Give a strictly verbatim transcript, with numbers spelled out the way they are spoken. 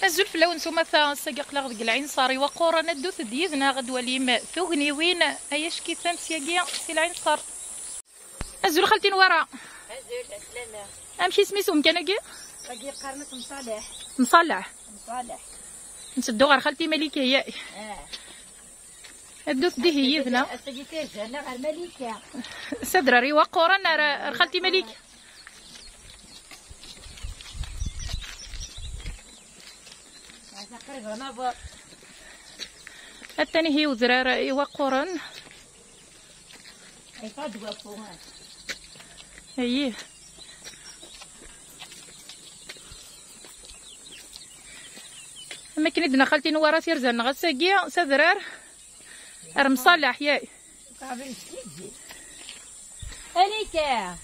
Azul fell-awen s umata, ass-agi aql-aɣ deg Lɛinṣer iwaqquren, ddut-d yid-neɣ ad d-twalim tugniwin ay ackitan syagi si Lɛinṣer. Azul xalti Nwara. Azul, aslama. Amek isem-is umkan-agi? Agi qqaren-as Mṣaleḥ. Mṣaleḥ. Mṣaleḥ. Nteddu ɣer xalti Malika, ya. Ah. Ddut dihi yid-neɣ. Ass-agi tirga-nneɣ ɣer Malika. S adrar iwaqquren ar, ar xalti Malika. Atan ihi udrar iwaqquren. Ay, fad wafu. Ayi. Am akken i d-nna xalti Nwara, tirza-nneɣ ass-agi s adrar ar Mṣaleḥ, yay. Alika.